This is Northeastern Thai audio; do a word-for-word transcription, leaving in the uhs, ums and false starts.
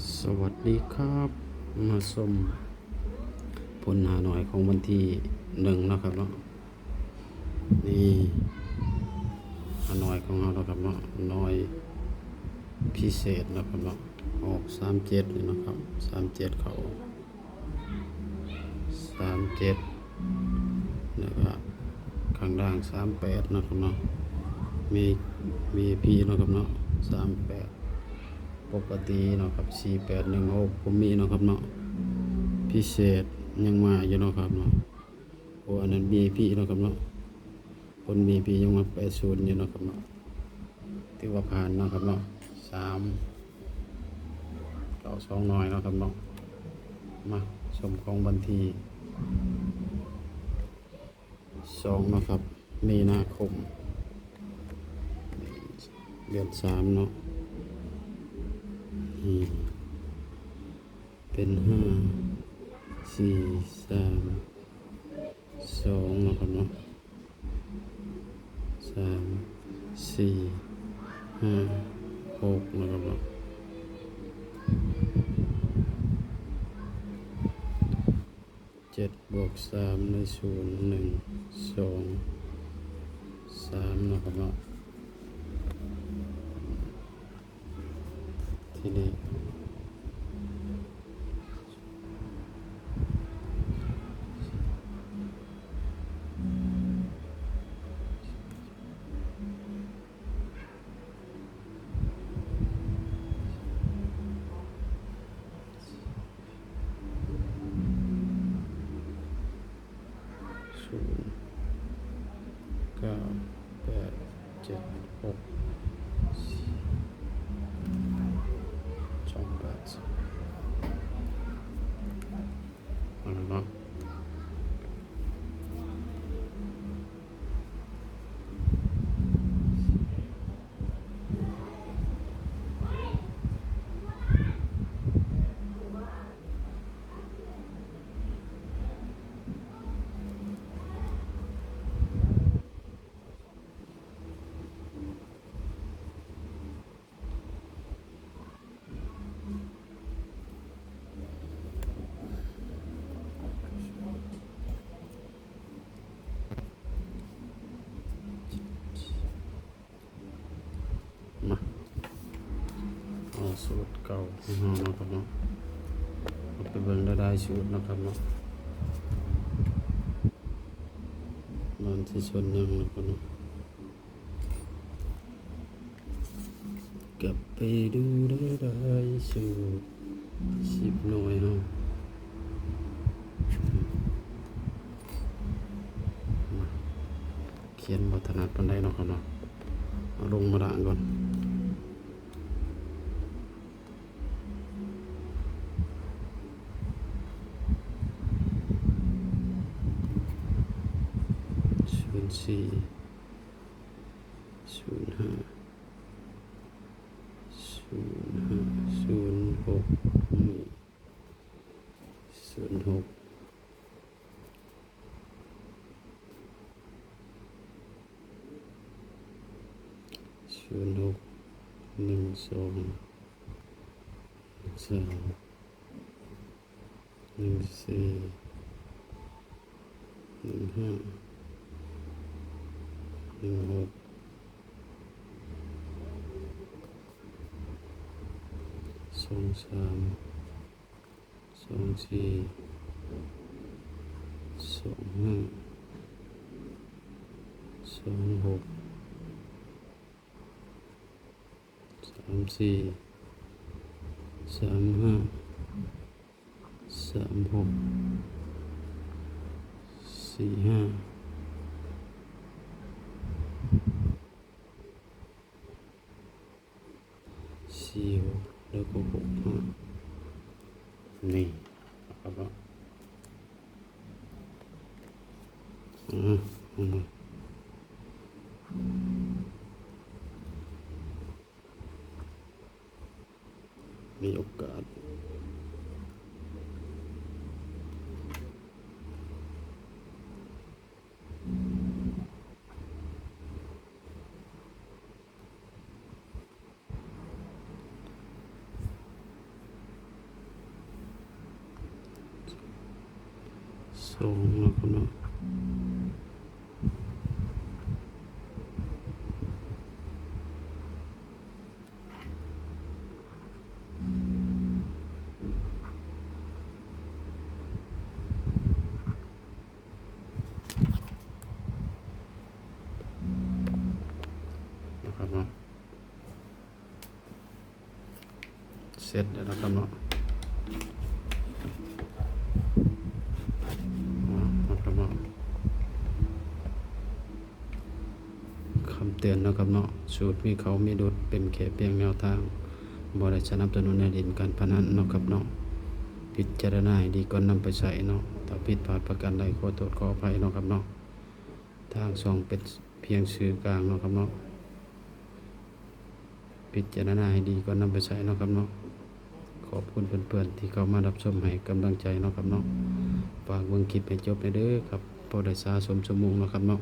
สวัสดีครับ มาชมผลหาหน่อยของวันที่หนึ่งนะครับเนาะ นี่หาหน่อยของเรานะครับเนาะ หน่อยพิเศษนะครับเนาะ ออกสามเจ็ดนี่นะครับ สามเจ็ดเขา สามเจ็ด แล้วก็ข้างล่างสามแปดนะครับเนาะ มี วีไอพี นะครับเนาะ สามแปด ปกตินะครับ สี่แปดหนึ่งหก ผมมีนะครับเนาะ พิเศษยังมาอยู่นะครับเนาะ โอ้ อันนั้น วีไอพี นะครับเนาะ คน วีไอพี ยังมา แปดศูนย์ อยู่นะครับเนาะ ถือว่าผ่านนะครับเนาะ สาม เก้าสอง หน่อยนะครับเนาะ มาชมของวันที่สองนะครับ มีนาคม เดือนสามเนาะ อืม เป็นห้า สี่ สาม สอง นะครับเนาะ สาม สี่ ห้า หก นะครับเนาะ เจ็ด บวก สาม ได้ ศูนย์ หนึ่ง สอง สาม นะครับเนาะ ทีนี้ ศูนย์ เก้า แปด เจ็ด หก สอง แปด เอาละเนาะ มา เอาสูตรเก่าของเรานะครับเนาะ เอาไปเบิ่งได้ได้สูตรนะครับเนาะ มันสิส่วนหนึ่งนะครับเนาะ กลับไปดูได้ได้สูตร สิบ หน่วยเนาะ มา เขียนบ่ถนัดปานใดเนาะครับเนาะ เอาลงมาด่างก่อน ศูนย์สี่ ศูนย์ห้า ศูนย์ห้า ศูนย์หก นี่ ศูนย์หก ศูนย์หก หนึ่งสอง สาม หนึ่งสี่ หนึ่งห้า หนึ่งหก สองสาม สองสี่ สองห้า สองหก สามสี่ สามห้า สามหก สี่ห้า สี่หก แล้วก็ หกห้า นี่ แล้วก็ อ่า อืม มีโอกาส เ สองเนาะครับเนาะ นะครับเนาะ เสร็จแล้วนะครับเนาะ นะครับเนาะ คำเตือนนะครับเนาะ สูตรมีเข้ามีหลุด เป็นแค่เพียงแนวทาง บ่ได้สนับสนุนให้เล่นการพนันนะครับเนาะ พิจารณาให้ดีก่อนนำไปใช้เนาะ ถ้าผิดพลาดประการใดขอโทษขออภัยนะครับเนาะ ทางช่องเป็นเพียงสื่อกลางนะครับเนาะ พิจารณาให้ดีก่อนนำไปใช้นะครับเนาะ ขอบคุณเพื่อนๆที่เข้ามารับชมให้กำลังใจนะครับเนาะ ฝากเบิ่งคลิปให้จบแหน่เด้อครับ พอได้สะสมชั่วโมงนะครับเนาะ